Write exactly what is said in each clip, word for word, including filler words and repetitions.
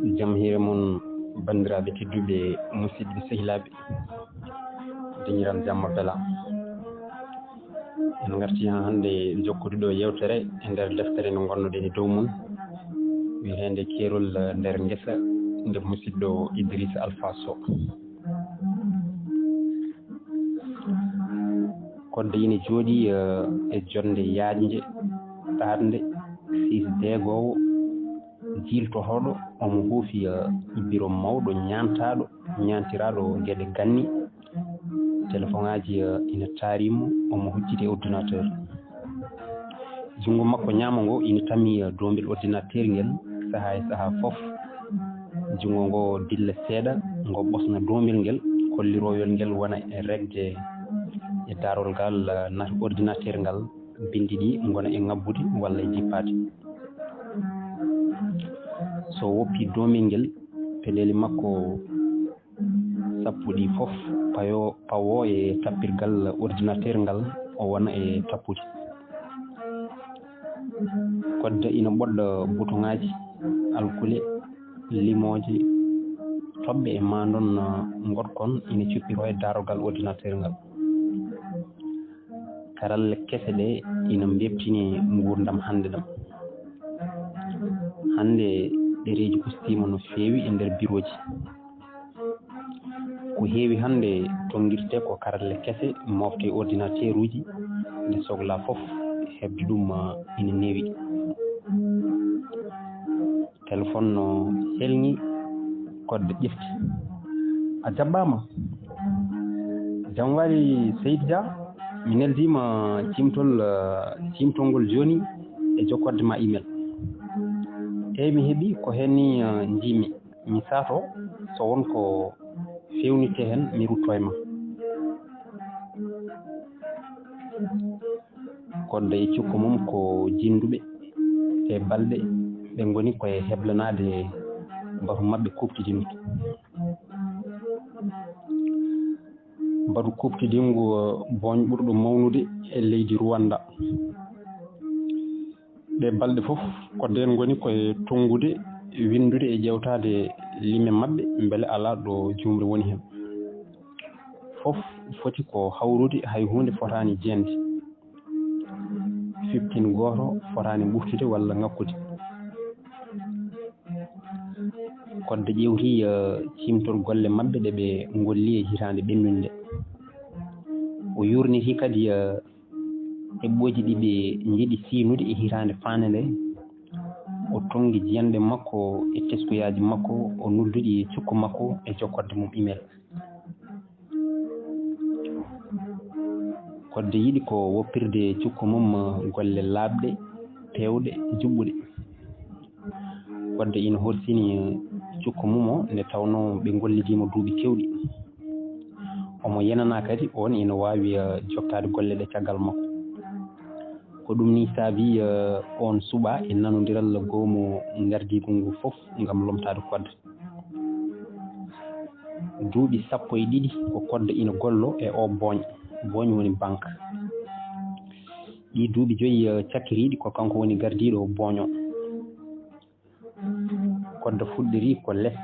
Jam hiire mon, banndiraaɓe tedduɓe, musidɓe sehilaaɓe, dañiran jamma bela. En ngarti haa hannde jokkude ɗo yewtere e nder deftere nde ngonnoɗen e dow mum, wiyeteende Keerol nder ngesa, nde musidɗo Idrissa Alpha Sow. Kodde ina jooɗii, eh, e jonnde yaajnde, ɗaatnde, siis deegoowo, jiiltotooɗo, omo huufi, eh, biro mawɗo, ñaantaaɗo, ñaantiraaɗo geɗe ganni. Telefoŋaaji, eh, ina taari mo, omo hucciti e ordinateur. Junngo makko ñaamo ngo ina tami, eh, doombel ordinateur ngel sahaa e sahaa fof. Junngo ngo dilla seeɗa, ngo ɓosna doombel ngel, kollirooyol ngel wona e regde e daarol ngal, eh, na-, ordinateur ngal, binndi ɗi ngona e ŋabbude walla e jippaade. So woppi doombel ngel, peɗeeli makko sappo ɗi fof payo-, pawoo e tappirgal ordinateur ngal, o wona e tappude. Kodde ina ɓoɗɗa butoŋaaji, alkule, limooje, toɓɓe e maa noon, uh, ngoɗkon ina cuppiroo e daarogal ordinateur ngal. Karalle kese ɗe ina mbeeɓtini nguurndam hannde ɗam. Hannde ɗereeji ustiima no feewi e nder birooji. Ko heewi hannde tonngirtee ko karalle kese, moofte e ordinateur uji, nde sohlaa fof heɓde ɗum, uh, ina neewi. Telefoŋ no helŋi, kodde ƴefti. A jaɓɓaama. Jam waali Seydi Dia, mi neldiima ciimtol, eh, ciimtol ngol jooni e jokkorde ma email. Eey, mi heɓi ko heen ni, eh, njiimi. Mi saato, so won ko feewnittee heen, mi ruttoo e ma. Kodde e cukko mum ko jinnduɓe e balɗe, ɓe ngoni koye heblanaade mbatu maɓɓe kuuɓtidiiɗo. Mbatu kuuɓtidiiɗo booñ ɓurɗo mawnude e leydi Rwanda. Ɗe balɗe fof, kodde en ngoni koye tonngude, winndude e ƴeewtaade lime maɓɓe, mbele alaa ɗo juumre woni heen. Fof foti ko hawrude, hay huunde fotaani jeende. Fiftin gooto fotaani ɓurtude walla ŋakkude. Kodde ƴeewti, eh, ciimtol golle maɓɓe ɗe ɓe ngolli e hitaande ɓennunde nde. O yuurniti kadi, eh, eɓɓooji ɗi ɓe njiɗi siynude e hitaande faande nde. O tonngi jiyanɗe makko e teskuyaaji makko, o noddi cukko makko e jokkorde mum email. Kodde yiɗi ko woppirde cukko mum golle laaɓɗe, peewɗe, juɓɓuɗe. Kodde ina horsini cukko mum o, nde tawnoo ɓe ngollidiima duuɓi keewɗi. Omo yenanaa kadi oon ina waawi, eh, jottaade golle ɗe caggal makko. Ko ɗum nii saabii, eh, oon suɓaa e nanondiral goomu ngardiigu ngu fof ngam lomtaade kodde. Duuɓi sappo e ɗiɗi ko kodde ina gollo e oo booñ. Booñ woni banque. Ɗii duuɓi joyi, eh, cakkiriiɗi ko kanko woni gardiiɗo booñ o. Kodde fuɗɗirii ko les,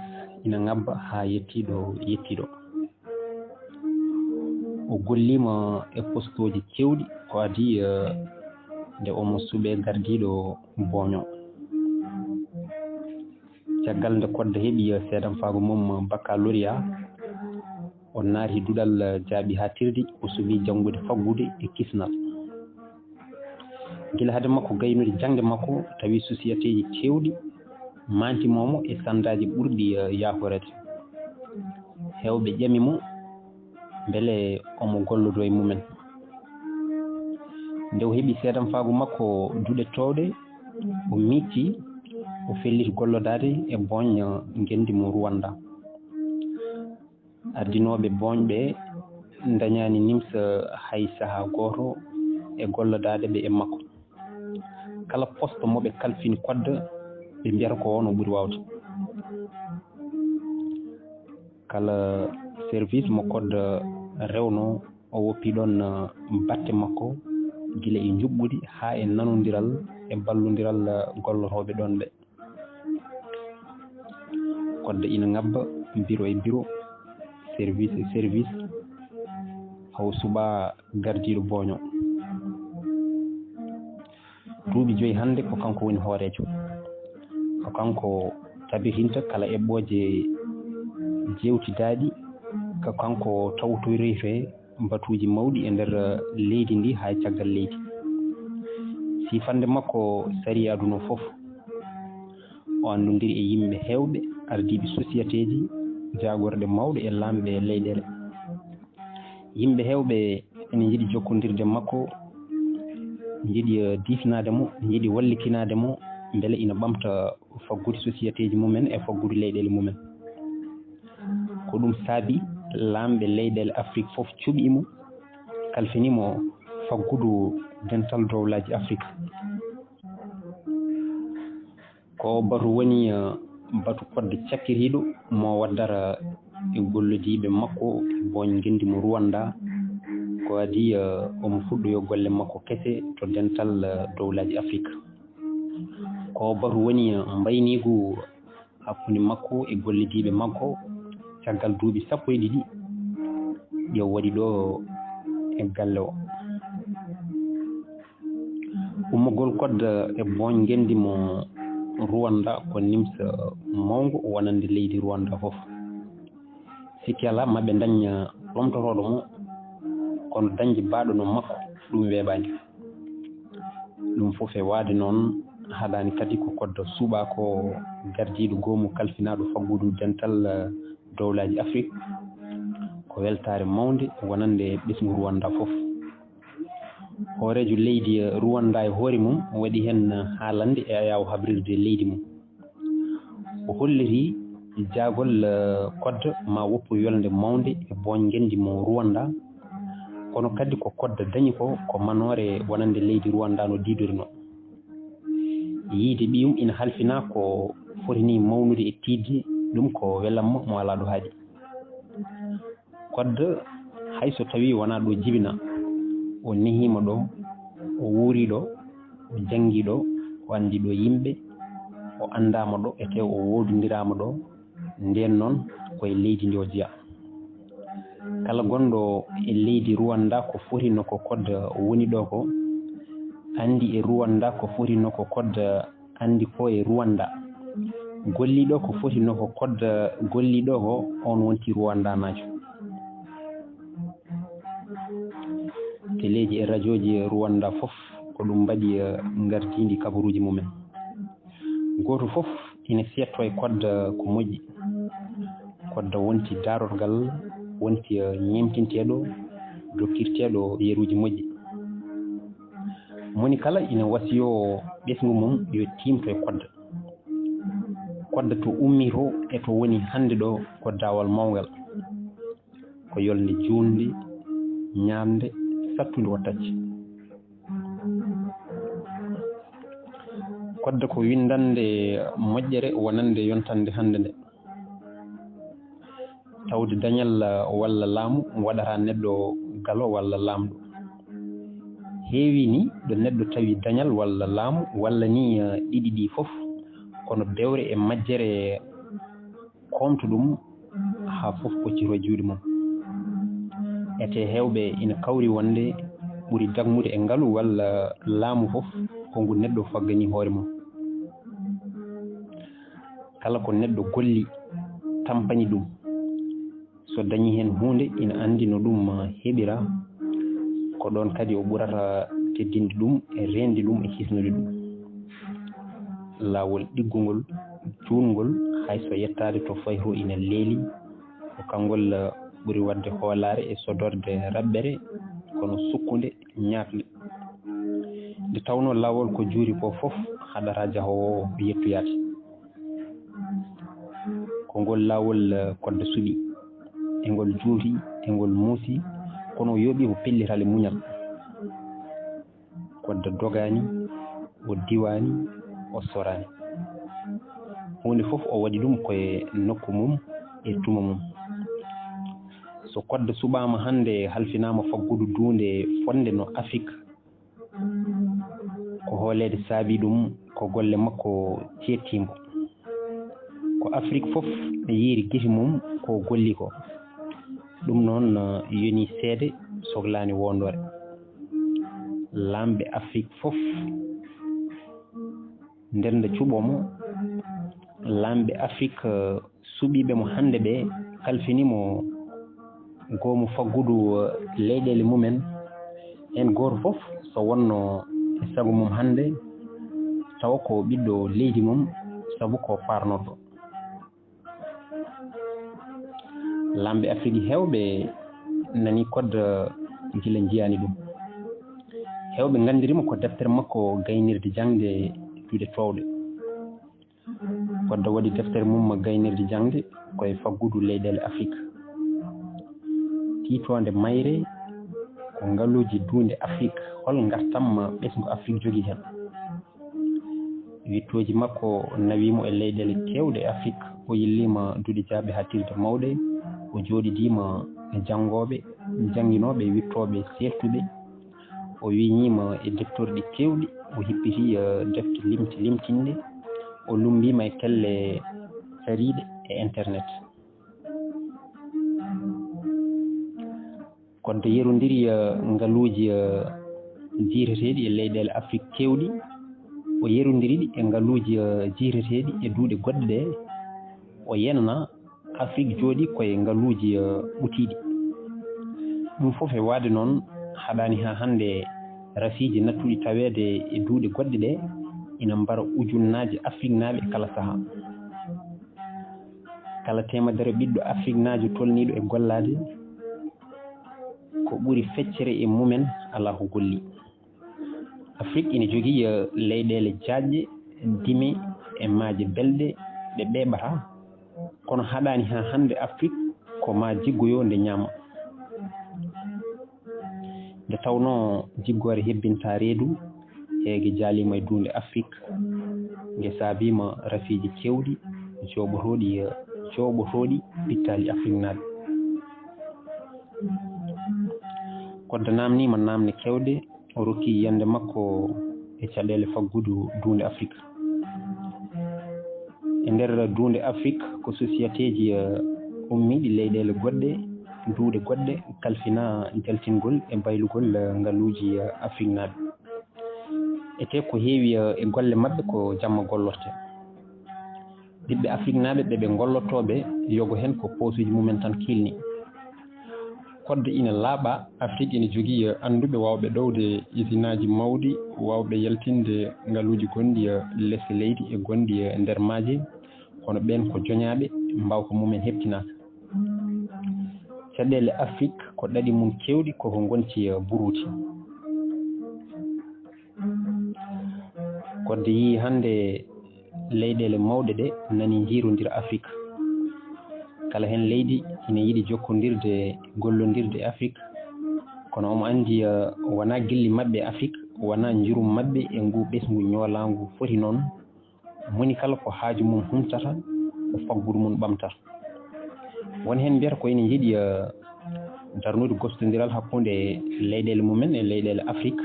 ina ŋabba haa yettii ɗo yettii ɗo. O golliima e postooji keewɗi, ko adii, eh, nde omo suɓee gardiiɗo booñ o. Caggal nde kodde heɓi, eh, seedamfaagu mum baccalauréat, o naati duɗal, eh, jaaɓi haa tirdi, o suɓii janngude faggude e kisnal. Gila hade makko gaynude jaŋde makko, tawi sosiyateeji keewɗi maantiima mo e sandaaji ɓurɗi, eh, yaakoreede. Heewɓe ƴami mo mbele omo gollodoo e mumen. Nde o heɓi seedamfaagu makko duɗe toowɗe, o miijti, o felliti gollodaade e booñ, eh, ngenndi mo Rwanda. Ardinooɓe booñ ɓe ndañaani nimsa hay sahaa gooto e gollodaade ɓe e makko. Kala poste mo ɓe kalfini kodde, ɓe mbiyata ko oon o ɓuri waawde. Kala service mo kodde rewnoo, o woppi ɗoon, eh, batte makko, gila e njuɓɓudi haa e nanondiral e ballondiral, eh, gollotooɓe ɗoon ɓe. Kodda ina ŋabba biro e biro, service e service, haw suɓa gardiiɗo booño. Duuɓi joyi hannde ko kanko woni hooreejo. Ko kanko tabitinta kala eɓɓooje jeewtidaaɗi, ko kanko tawtorirte batuuji mawɗi e nder leydi ndi haa e caggal leydi. Siifannde makko sariya aduna fof, o anndondiri e yimɓe heewɓe, ardiiɓe sosiyateeji, jaagorɗe mawɗe e laamɓe leyɗeele. Yimɓe heewɓe ene njiɗi jokkondirde makko, njiɗi, eh, diifnaade mo, njiɗi wallitinaade mo, mbele ina ɓamta faggudu sosiyateeji mumen e faggudu leyɗeele mumen. Ko ɗum saabi laamɓe leyɗeele Afrik fof cuɓii mo, kalfinii mo faggudu Dental Dowlaaji Afrik. Ko batu woni, eh, batu kodde cakkitiiɗo mo waddata e gollodiiɓe makko e booñ ngenndi mo Rwanda. Ko adii, eh, omo fuɗɗoyo golle makko kese to Dental, eh, Dowlaaji Afrik. Ko batu woni, eh, mbayniigu hakkunde makko e gollodiiɓe makko caggal duuɓi sappo e ɗiɗi ɗi o waɗi ɗo e galle o. Ummagol kodda e booñ ngenndi mo Rwanda ko nimsa mawngo wonande leydi Rwanda fof. Sikki alaa, maɓɓe ndaña ɗomtotooɗo mo, kono dañde baaɗo no makko, ɗum weeɓaani. Ɗum fof e waade noon, haɗaani kadi ko kodda suɓaa ko gardiiɗo goomu kalfinaaɗo faggudu Dental, eh, Dowlaaji Afrik. Ko weltaare mawnde wonande ɓesngu Rwanda fof. Hooreejo leydi Rwanda e hoore mum waɗi heen haalande e ayaawo habrirde leydi mum. O holliri jaagol, eh, kodda ma woppu yolnde mawnde e booñ ngenndi mo Rwanda, kono kadi ko kodda dañi ko, ko manoore wonande leydi Rwanda no diidorino. Yiide ɓiyum ina halfina ko foti ni mawnude e tiiɗde, ɗum ko welamma mo alaa ɗo haaɗi. Kodda, hay so tawii wonaa ɗo jibinaa, o nehiima ɗo, o wuuri ɗo, o janngi ɗo, o anndi ɗo yimɓe, o anndaama ɗo, ete o woodondiraama ɗo, ndeen noon ko e leydi ndi o jeyaa. Kala gonɗo e leydi Rwanda ko foti no ko kodda woni ɗo ko, anndi e Rwanda ko foti no ko kodda anndi ko e Rwanda. Golliiɗo ko foti no ko kodda golliiɗo ko, on wonti Rwandanaajo. Teleeji e rajooji Rwanda fof ko ɗum mbaɗi, eh, ngardiindi kabaruuji mumen. Gooto fof ina seetto e kodda ko moƴƴi. Kodda wonti daarorgal, wonti, eh, ñeemtinteeɗo, dokkirteeɗo yeruuji moƴƴi. Moni kala ina wasiyoo ɓesngu mum yo tiimto e kodda. Kodda to ummii to e to woni hannde ɗo ko daawal mawngal. Ko yolnde juutnde, ñaaɗnde, sattunde o tacci. Kodda ko winndannde moƴƴere wonande yontannde hannde nde. Tawde dañal walla laamu waɗataa neɗɗo galo walla laamɗo. Heewii ni ɗo neɗɗo tawi dañal walla laamu walla ni, eh, ɗiɗi ɗi fof, kono bewre e majjere koomta ɗum haa fof ɓoccitoo juuɗe mum. Ete heewɓe ina kawri wonde ɓuri dagmude e ngalu walla laamu fof ko ngu neɗɗo faggani hoore mum. Kala ko neɗɗo golli, tampani ɗum, so dañii heen huunde, ina anndi no ɗum heɓira, ko ɗoon kadi o ɓurata teddinde ɗum e reende ɗum e hisnude ɗum. Laawol ɗiggungol, juutngol, hay so yettaade to fayi to ina leeli, ko kanngol ɓuri waɗde hoolaare e sodorde raɓɓere, kono sukkunde, ñaaɗnde. Nde tawnoo laawol ko juuri ko fof haɗataa jahoowo o yettoyaade. Ko ngol laawol, eh, kodda suɓi, e ngol juuti, e ngol muusi, kono o yooɓii ko pellital e muñal. Kodda dogaani, o diwaani, o soraani. Huunde fof o waɗi ɗum ko e nokku mum e tuma mum. So kodda suɓaama hannde, halfinaama faggudu duunde fotnde no Afrik, ko hooleede saabii ɗum ko golle makko ceedtiingo. Afrik fof yiiri gite mum ko golli ko. Ɗum noon, eh, yoni seede, soklaani woondoore. Laamɓe Afrik fof nder nde cuɓoo mo, laamɓe Afrik, eh, suɓiiɓe mo hannde ɓe kalfini mo goomu faggudu, eh, leyɗeele mumen. Heen gooto fof so wonno e sago mum hannde, tawa ko ɓiɗɗo leydi mum, sabu ko paarnorɗo. Laamɓe Afrik heewɓe nani Kodda gila njiyaani ɗum. Heewɓe nganndiri mo ko deftere makko gaynirde jaŋde duɗe toowɗe. Kodda waɗi deftere mum gaynirde jaŋde ko e faggudu leyɗeele Afrik. Tiitoonde mayre ko ngaluuji duunde Afrik, hol ngartam ɓesngu Afrik jogii heen? Wiɗtooji makko nawi mo e leyɗeele keewɗe e Afrik. O yilliima duɗe jaaɓi haaɗtirde mawɗe. O jooɗidiima e janngooɓe, jannginooɓe, wiɗtooɓe, seertuɓe. O wiñiima e defterɗi keewɗi. O hippiti, eh, defte limti-, limtinɗe. O lummbiima e pelle sariiɗe e internet. Kodda yerondiri, eh, ngaluuji, eh, jiyteteeɗi e leyɗeele Afrik keewɗi. O yerondiri ɗi e ngaluuji, eh, jiyteteeɗi e duuɗe goɗɗe ɗe. O yenana Afrik jooɗi ko e ngaluuji, eh, ɓutiiɗi. Ɗum fof e waɗde noon haɗaani haa hannde rafiiji nattuɗi taweede e duuɗe goɗɗe ɗe ina mbara ujunnaaje Afriknaaɓe e kala sahaa. Kala teemedere ɓiɗɗo Afriknaajo tolniiɗo e gollaade, ko ɓuri feccere e mumen alaa ko golli. Afrik ina jogii, eh, leyɗeele jaajɗe, dime e maaje belɗe ɗe ɓeeɓataa. Kono haɗaani haa hannde Afrik ko maa jiggoyo nde ñaama. Nde tawnoo jiggoore hebbinta reedu, heege jaaliima e duunde Afrik. Nge saabiima rafiiji keewɗi, jooɓotooɗi, jooɓotooɗi pittaali Afriknaaɓe. Kodda naamniima naamne keewɗe, o rokki yiyannde makko e caɗeele faggudu duunde Afrik. E nder duunde Afrik, ko sosiyateeji, eh, ummiiɗi leyɗeele goɗɗe, duuɗe goɗɗe, kalfinaa jaltingol e baylugol, eh, ngaluuji, eh, Afriknaaɓe. Etee ko heewi, eh, e golle maɓɓe ko jamma gollortee. Ɓiɓɓe Afriknaaɓe ɓe ɓe ngollotooɓe yogo heen ko poosuuji mumen tan kiilni. Kodda ina laaɓa, Afrik ina jogii, eh, annduɓe waawɓe ɗowde isinaaji mawɗi, waawɓe yaltinde ngaluuji gonɗi, eh, lese leydi e gonɗi, eh, nder maaje, kono ɓeen ko joñaaɓe, mbaawka mumen heɓtinaaka. Caɗeele Afrik ko ɗaɗi mum keewɗi koko ngonti, eh, buruuti. Kodda yii hannde leyɗeele mawɗe ɗe nani njiirondira Afrik. Kala heen leydi ina yiɗi jokkondirde, gollondirde e Afrik. Kono omo anndi, eh, wonaa gilli maɓɓe e Afrik, wonaa njurum maɓɓe e ngu ɓesngu ñoolaangu foti noon. Moni kala ko haaju mum humtata, ko faggudu mum ɓamtata. Won heen mbiyata ko ina njiɗi, eh, darnude gostondiral hakkunde leyɗeele mumen e leyɗeele Afrik,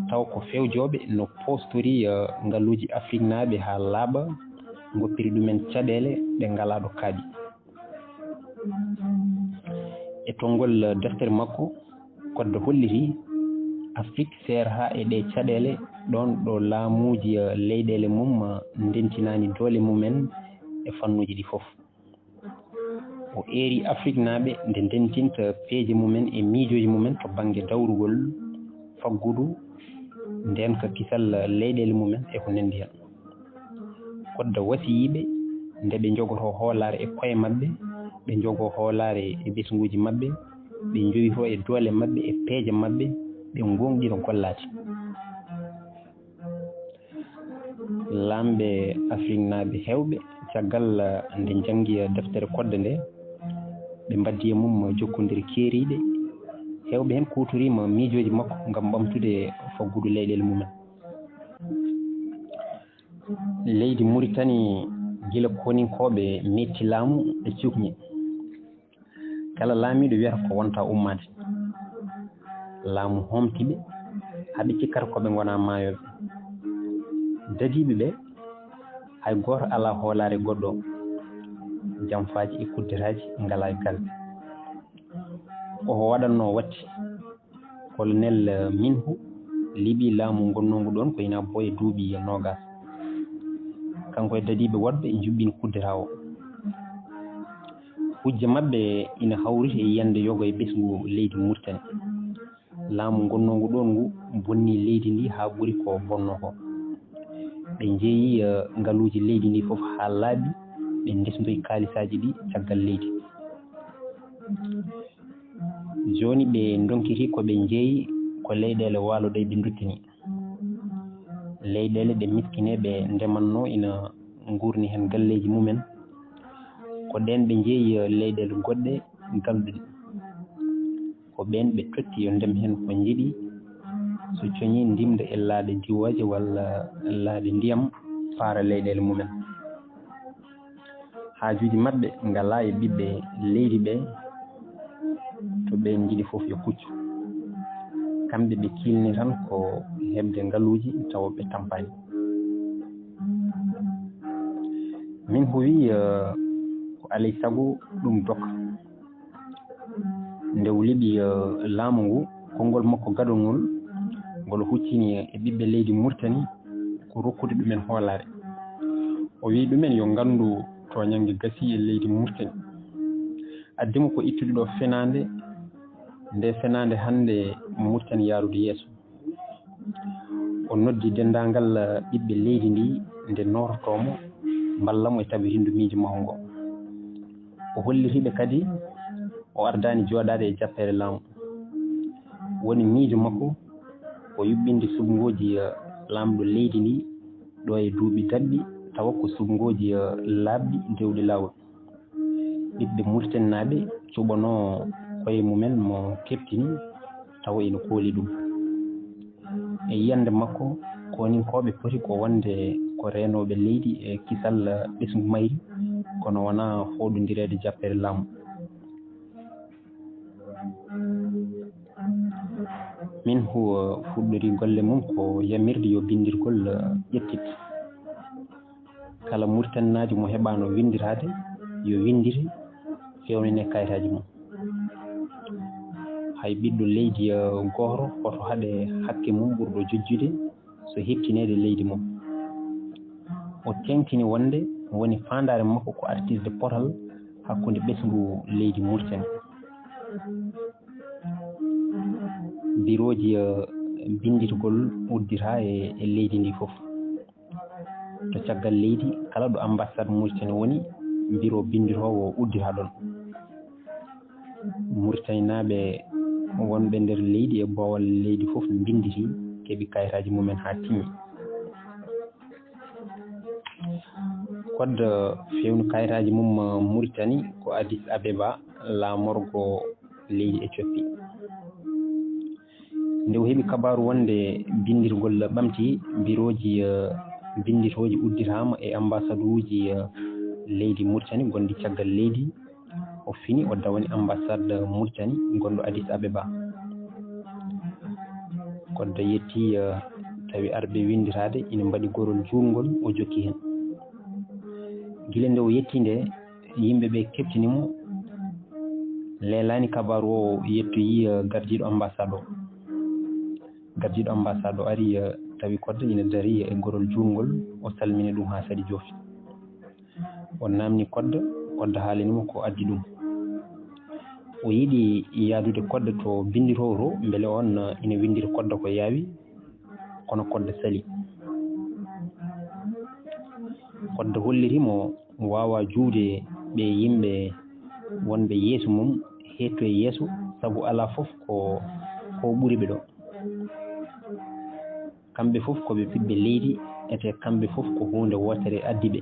taw ko fewjooɓe no poostori, eh, ngaluuji Afriknaaɓe haa laaɓa, ngoppiri ɗumen caɗeele ɗe ngalaa ɗo kaaɗi. E tonngol, eh, deftere makko, Kodda holliti Afrik seerataa e ɗee caɗeele, ɗoon ɗo laamuuji, eh, leyɗeele mum, eh, ndentinaani doole mumen e fannuuji ɗi fof. O eeri Afriknaaɓe nde ndentinta peeje mumen e miijooji mumen to bannge dawrugol, faggudu, ndeenka kisal leyɗeele mumen e ko nanndi heen. Kodda wasiyii ɓe nde ɓe njogotoo hoolaare e koye maɓɓe, ɓe njogoo hoolaare e ɓesnguuji maɓɓe, ɓe njoytoo e doole maɓɓe e peeje maɓɓe, ɓe ngoongɗina gollaade. Laamɓe Afriknaaɓe heewɓe, caggal nde njanngi deftere Kodda nde, ɓe mbaɗdi e mum jokkondire keeriiɗe. Heewɓe heen kuutoriima miijooji makko ngam ɓamtude faggudu leyɗeele mumen. Leydi Muritani, gila koninkooɓe metti laamu, ɓe cukñi. Kala laamiiɗo wiyata ko wonta ummaade. Laamu hoomti ɓe, haa ɓe cikkata ko ɓe ngonaa maayooɓe. Dadiiɓe ɓe, hay gooto alaa hoolaare goɗɗo. jamfaaji e kudderaaji ngalaa e galɗe. Ko o waɗatnoo watti. Colonel Minhu liɓi laamu ngonnoongu ɗoon ko ina boya duuɓi noogaas. Kanko e dadiiɓe woɗɓe njuɓɓini kuddera o. Hujja maɓɓe ina hawriti e yiyannde yoga e ɓesngu leydi Murtani. Laamu ngonnoongu ɗoon ngu bonni leydi ndi haa ɓuri ko bonnoo ko. Ɓe njeeyi, eh, ngaluuji leydi ndi fof haa laaɓi, ɓe ndesndoyi kaalisaaji ɗi caggal leydi. Jooni ɓe ndonkiti ko ɓe njeeyi ko leyɗeele waalo ɗe ɓe nduttini. Leyɗeele ɗe miskineeɓe ndematnoo ina nguurni heen galleeji mumen. Ko ɗeen ɓe njeeyi leyɗeele goɗɗe galɗuɗe. Ko ɓeen ɓe totti yo ndem heen ko njiɗi, so coñii ndimɗa e laaɗe diwooje walla laaɗe ndiyam, paara leyɗeele mumen. Haajuuji maɓɓe ngalaa e ɓiɓɓe leydi ɓe, to ɓe njiɗi fof yo kuccu. Kamɓe ɓe kiilni tan ko heɓde ngaluuji tawa ɓe tampaani. Min ko wiyi, eh, ko alay sago ɗum doka. Nde o liɓi, eh, laamu ngu, konngol makko gadol ngol, ngol huccini e ɓiɓɓe leydi Murtani ko rokkude ɗumen hoolaare. O wiyi ɗumen yo nganndu tooñannge gasii e leydi Murtani. Addi mo ko ittude ɗo fenaande, nde fenaande hannde Murtani yaarude yeeso. O noddi denndaangal ɓiɓɓe leydi ndi nde noototoo mo, mballa mo e tabitinde miijo makko ngo. O holliti ɓe kadi o ardaani jooɗaade e jappeere laamu. Woni miijo makko ko yuɓɓinde suɓngooji, eh, laamɗo leydi ndi ɗo e duuɓi daɗɗi, tawa ko suɓngooji, eh, laaɓɗi dewɗi laawol. Ɓiɓɓe Muritaninaaɓe cuɓanoo koye mumen mo keɓtini, tawa ina kooli ɗum. E yiyannde makko, kooninkooɓe poti ko wonde ko reenooɓe leydi e kisal ɓesngu mayri, kono wonaa fooɗondireede jappeere laamu. Min huwa fuɗɗori golle mum ko yamirde yo binndirgol ƴettit. Kala Muritaninaajo mo heɓaano winndiraade, yo winndire, feewnane kayitaaji mum. Hay ɓiɗɗo leydi, eh, gooto hoto haɗe hakke mum ɓurɗo jojjude so heɓtineede leydi mum. O teeŋtini wonde woni faandaare makko ko artirde potal hakkunde ɓesngu leydi Muritani. Birooji, eh, binndirgol udditaa e, e leydi ndi fof. To caggal leydi, kala ɗo ambassade Mauritanie woni, biro binndiroowo udditaa ɗoon. Muritaninaaɓe wonɓe nder leydi e boowal leydi fof mbinnditi, keɓi kayitaaji mumen haa timmi. Code feewni kayitaaji mum Muritani ko Addis Abeba, laamorgo leydi Éthiopie. Nde o heɓi kabaaru wonde binndirgol ɓamti, birooji, eh, binndirooji udditaama e ambasaduuji, eh, leydi Muritani gonɗi caggal leydi, o fini, o dawani ambassade Muritani gonɗo Addis Abeba. Code yetti, eh, tawi arɓe winnditaade ina mbaɗi gorol juutngol, o jokki heen. Gila nde o yetti nde, yimɓe ɓe keɓtini mo, leelaani kabaaru o yettoyi, eh, gardiiɗo ambassade o. Gardiiɗo ambassade o ari, eh, tawi Code ina darii e gorol juutngol, o salmini ɗum haa saɗi joofi. O naamni Code, Code haalani mo ko addi ɗum. O yiɗi yahdude Code to binndiroowo to, mbele oon, eh, ina winndira Code ko yaawi, kono Code salii. Code holliri mo waawaa juuwde ɓee yimɓe wonɓe yeeso mum, heedto e yeeso, sabu alaa fof ko, ko ɓuri ɓe ɗo. Kamɓe fof ko ɓe ɓiɓɓe leydi, ete kamɓe fof ko huunde wootere addi ɓe.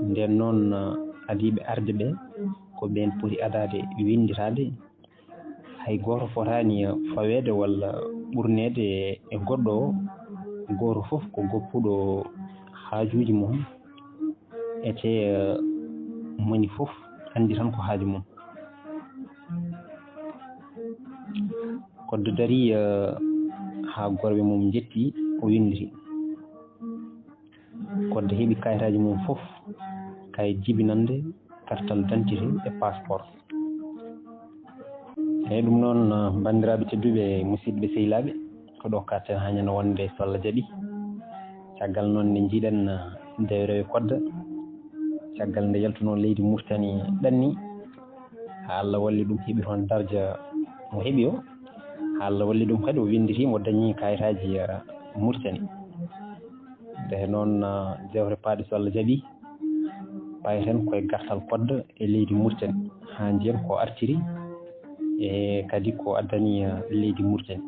Ndeen noon, adiiɓe arde ɓe, ko ɓeen poti adaade winnditaade. Hay gooto fotaani faweede walla ɓurneede e goɗɗo o. Gooto fof ko goppuɗo haajuuji mum, ete, eh, moni fof anndi tan ko haaju mum. Code darii, eh, haa gorɓe mum njetti, o winnditi. Code heɓi kayitaaji mum fof. kayit jibinannde, kartal dantite e passeport. Eyi, ɗum noon, banndiraaɓe tedduɓe, musidɓe sehilaaɓe, ko ɗo katten haa ñande wonde, so Allah jaɓi. Caggal noon nde njiiɗen, dewrewe kodda, caggal nde yaltunoo leydi Murtani ɗanni, haa Allah walli ɗum heɓi toon darja mo heɓi o, haa Allah walli ɗum kadi o winnditiima, o dañi kayitaaji, eh, Murtani. Nde noon, eh, jewte paaɗe, so Allah jaɓi, payten koye gartal kodda e leydi Murtani, haa njiyen ko artiri e kadi ko addani, eh, leydi Murtani.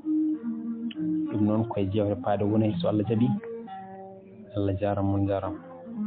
Ɗum noon koye jewte paaɗe woni, so Allah jaɓi. Allah jaaraama, on njaaraama.